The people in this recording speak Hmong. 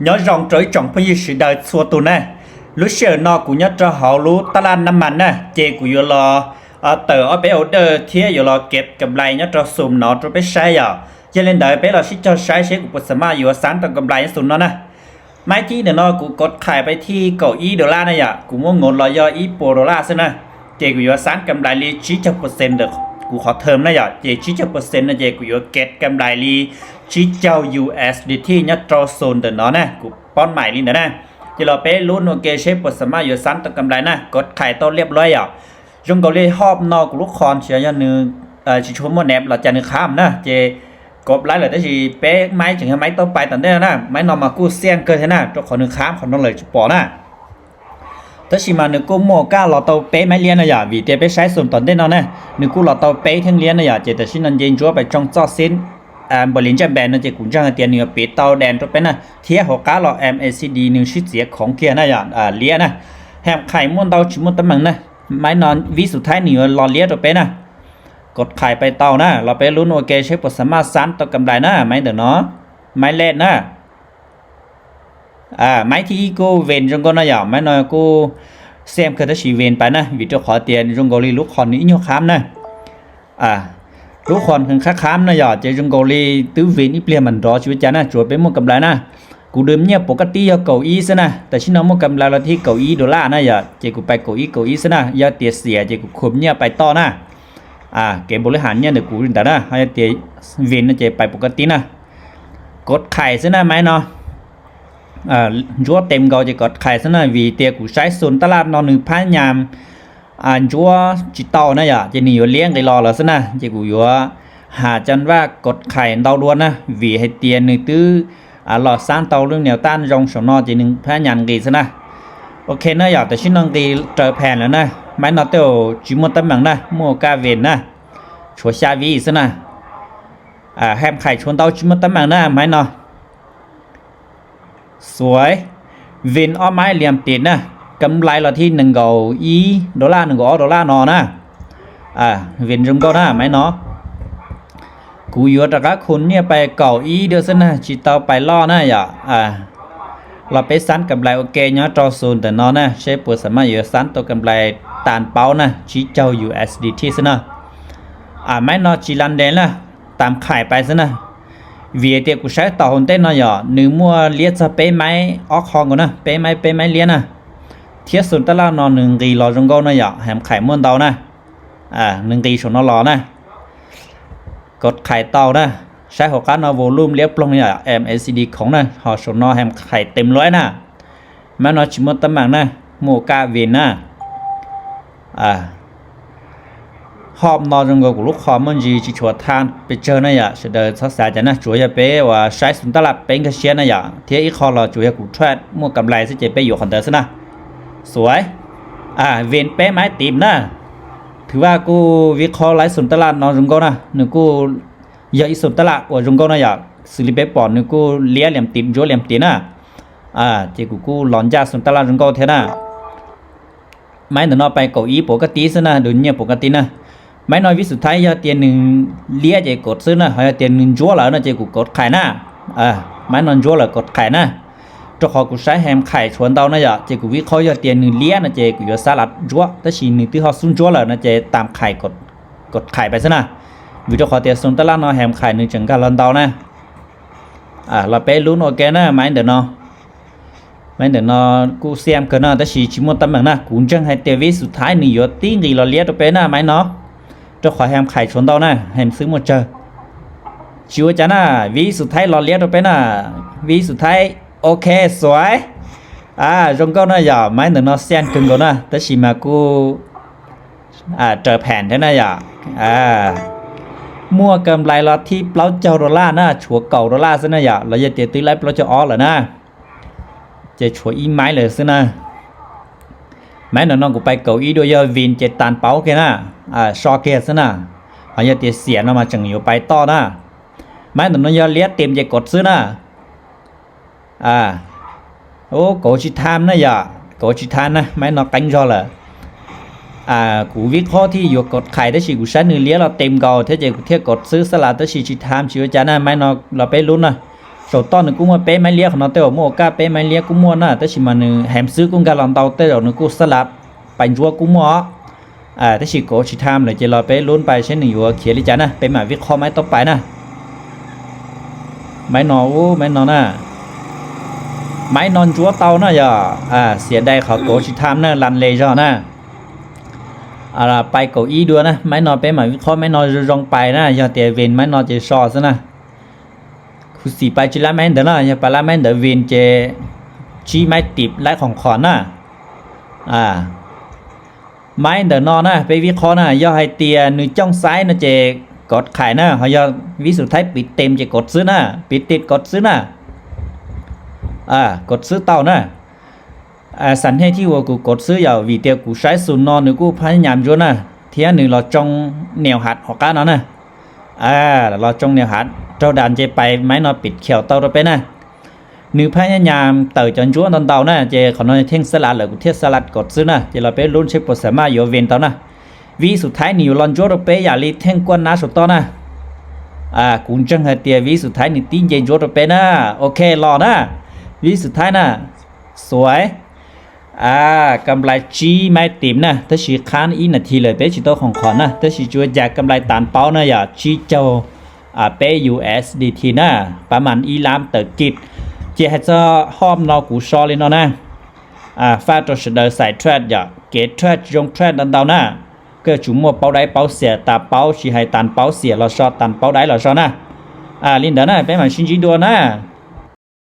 Nyob zoo rau ib tsoom phooj ywg sawv daws txhua tus na. Lub sij hawm no kuv nyob rau hauv lub taj laj nab mas na, ces kuv yuav los tawm ob peb order thiab yuav los kev kam nplais nyob rau xum no rau peb saib yom. Yog li ntawd peb los sib cog saib seb kuv puas xam maj yuav xab tau kam nplais nyob xum no na. Maib thib ntawm no kuv kov qhais pais thij kaum ib dollar na yom, kuv muab nkaus los yog ib puas dollar xwb na. Ces kuv yuav xab kam nplais li tsib caug percent ntawm kuv qhov term na yom, ces tsib caug percent no ces kuv yuav kev kam nplais li tsib caug U S D T nyob rau xum ntawm no na, kuv pob maim li ntawd na. Ces los peb lub nuj ke seb puas xam maj yuav xab tau kam nplais na, kov qhais tau liab luab yom. Zoo nkaus li hob no kuv lub qhov tsis yog nws tsis tshua muaj nev los cas nws khab na, ces kov laib lawm tab sis peb maib tseem yog maib tau pais tom ntej no na, maib no mas kuj xiaj kawg thiab na, rau qhov nws khab qhov no lawm tsis pom na. Tab sis mas nws kuj muaj kaj los tau peb maib liab na yom, vim tias peb saib xum tom ntej no na, nws kuj los tau peb theej liab na yom, ces tam sim no nce ntsuab pais tsoo txoj xib npaum li ntsaj npes no ces kuv ntseeg hais tias nws yuav piv tau dam rau peb na, thiab hauv qab los M A C D nws sib txiav khoov kiag na yom, liab na. Hem qhais muaj ntau tsis muaj teeb meem na, maib no vib xus thaib nws yuav los liab rau peb na. Kov qhais pais tau na, los peb lub nuj ke seb puas xam maj xab tau kam nplais na, maib ntawm no, maib lej na. Maib thib ib kuj ven zoo nkauj no yom, maib no kuj xem kawg tab sis ven pais na, vim rau qhov tias zoo nkaus li lub qhov nws ib nyuag khab na. Lub qhov khab khab na yom, ces zoo nkaus li twb ven ib pliag mas nrov tsis ua cas na, tsuav peb muaj kam nplais na. Kuv dwm nyiaj pov kaj tib yog kaum ib xwb na, tam sim no muaj kam nplais los thij kaum ib dollar na yom, ces kuv pais kaum ib kaum ib xwb na, yog tias xiam ces kuv khum nyiaj pais toj na. Kev npaum li has nyiaj ntawm kuv li ntawd na, ho yog tias ven no ces pais pov kaj tib na. Kov qhais xwb na maib no. Ntsuab tes nkaus ces kov qhais xwb na, vim tias kuv saib xus taj laj no nws phab nyas ntsuab tsis tau na yom, ces nws yuav liab nqis los lawm xwb na, ces kuv yuav has cov vaj kov qhais ntau dua na, vim hais tias nws twb los xab tau lub niam taj zoo saum no ces nws phab nyas nqis xwb na. Ok na yom, tam sim no nqis raws phas lawm na, maib no tej tsis muaj teeb meem na, muaj kaj ven na, tshuav xya vib xwb na. Hem qhais tshuav ntau tsis muaj teeb meem na maib no. Xuav, ven ob maib liam tim na, kam nplais los thij nees nkaum ib dollar nees nkaum ob dollar no na. Ven zoo nkauj na maib no. Kuv yuav rov qab khum nyiaj pais kaum ib dua xwb na, tsis tau pais loj na yom. Los peb xab kam nplais ua ke nyob rau xus ntawm no na, seb puas xam maj yuav xab tau kam nplais tas paub na, tsib caug U S D T xwb na. Maib no tsis las ntes na, tam qhais pais xwb na. Vim tias kuv saib tom hauv ntej no yom, nws muaj liab txog peb maib ob qho nkaus na, peb maib peb maib liab na. Thiab xus taj laj no nws nqis los zoo nkauj no yom, hem qhais muaj ntau na. Nws nqis saum no los na. Kov qhais tau na. Saib hauv qab no volume liab ploog yom, M A C D khoov na, ho saum no hem qhais tes luab na. Maib no tsis muaj teeb meem na, muaj kaj ven na. Hob no zoo nkaus kuv lub qhov muaj ntsis tsis tshuav tham pes tsawg na yom, sawv daws txhob xav cas na, tsuav yog peb uas saib xus taj laj peb nkag siab na yom, thiab ib qho los tsuas yog kuv rhuaj muaj kam nplais xwb ces peb yuav qhov ntawd xwb na. Xuav, ven peb maib tim na. Thwv Vaj kuj vib qhob laib xus taj laj no zoo nkauj na, nws kuj yog ib xus taj laj uas zoo nkauj na yom, xws li peb pom nws kuj liab liam tim ntsuab liam tim na. Ces kuv kuj los ncaj xus taj laj zoo nkauj thiab na. Maib ntawm no pais kaum ib pov kaj tib xwb na, dwm nyiaj pov kaj tib na. Maib no vib xus thaib yog tias nws liab ces kov xwb na, ho yog tias nws ntsuab lawm no ces kuv kov qhais na. Maib no ntsuab lawm kov qhais na. Rau qhov kuv saib hem qhais tshuav ntau na yom, ces kuv vib qhob yog tias nws liab no ces kuv yuav xab las ntsuab, tab sis nws twb ho xub ntsuab lawm no ces tam qhais, kov qhais pais xwb na. Vim rau qhov tias xoo taj laj no hem qhais nws tseem nkag los ntau na. Los peb lub nuj ke na, maib ntawm no. Maib ntawm no kuj xiam kawg no tab sis tsis muaj teeb meem na, kuv ntseeg hais tias vib xus thaib nws yuav tib nqis los liab rau peb na maib no. Rau qhov hem qhais tshuav ntau na, hem xwb muaj tsawg. Tsis ua cas na, vib xus thaib los liab rau peb na, vib xus thaib. Ok, xuav. Zoo nkauj na yom, maib ntawm no xiam kawg nkaus na, tab sis mas kuj raws phem thiab na yom. Muaj kam nplais los thib plaub caug dollar na, tshuav kaum dollar xwb na yom, los yog tias twb laib plaub caug ob lawm na, ces tshuav ib maib lawm xwb na. Maib ntawm no kuv pais kaum ib dua yog vin ces tas paub kiag na, so kiag xwb na. Ho yog tias xiam no mas tseem yuav pais toj na. Maib ntawm no yog liab tim ces kov xwb na. Kauv tsis tham na yom, kauv tsis tham na, maib no qeeb zog lawm. Kuv vib qhob thiaj yuav kov qhais tab sis kuv saib nws liab los tim nkaus thiab ces kuv thiaj kov xwb xab las tab sis tsis tham tsis ua cas na, maib no los peb lub na. Saum toj nws kuj muaj peb maiv liab, qhov no tej zaum muaj ua kaj peb maiv liab kuj muaj na, tab sis mas nws heev xwb kuj nkag los ntau tej zaum nws kuj xab lav pais ntsuab kuj muaj os. Tab sis kav tsis tham lawm ces los peb lub pais seb nws yuav khiav li cas na, peb mam vij qhob maiv taub pais na. Maiv no, maiv no na, maiv no ntsuab tau na yog, xiav dai qhov kav tsis tham na, las le zog na. Pais kaum ib dua na, maiv no peb mam vij qhob maiv no zoo zoo pais na, yog tias ven maiv no ces so xwb na. Khuv xim pais tsis lab maiv ntawd na, yog pais lab maiv ntawd ven ces tsib maiv tim laib qhov qhov na. Maiv ntawm no na peb vij qhob na, yog hais tias nws cooj xaiv no ces kav qhais na, ho yog vij xus thaib piv tem ces kav xwb na, piv tem kav xwb na, kav xwb tau na. Xam nej thiaj ua kuv kav xwb yom, vim tias kuv saib xus no nws kuj phab nyam ntsuab na, thiab nws los tsoo niam hav hauv qab no na. Los tsoo niam hav raug das nce pais maiv no pim khiaum tau rau peb na. Nws phab nyam tawm cov ntsuab ntau ntau na, ces qhov no theej xab lav lawm kuv thiaj xab lav kav xwb na, ces los peb lub ntshe puas xam maj yuav ven tau na. Vij xus thaib nws yuav los ntsuab rau peb yam li theej kuaj nab saum toj na. Kuv ntseeg hais tias vij xus thaib nws tib nce ntsuab rau peb na. Ok los na, vij xus thaib na, xuav. Kam nplais tsib maiv tim na, tab sis qhab ib nas this lawm peb tsis tau qhov qhov na, tab sis tsuas cas kam nplais tas paub na yog tsib caug peb U S D T na, pab mas ib lab tawm kij. Ces hais txog hom no kuv so li no na, faj rau sawv daws xaiv trade yom, kev trade tsis zoo trade ntau ntau na. Koj yuav tsum muaj paub daib paub xiam, tas paub tsis hais tas paub xiam los so, tas paub daib los so na. Li ntawd na peb mam sib ntsib dua na.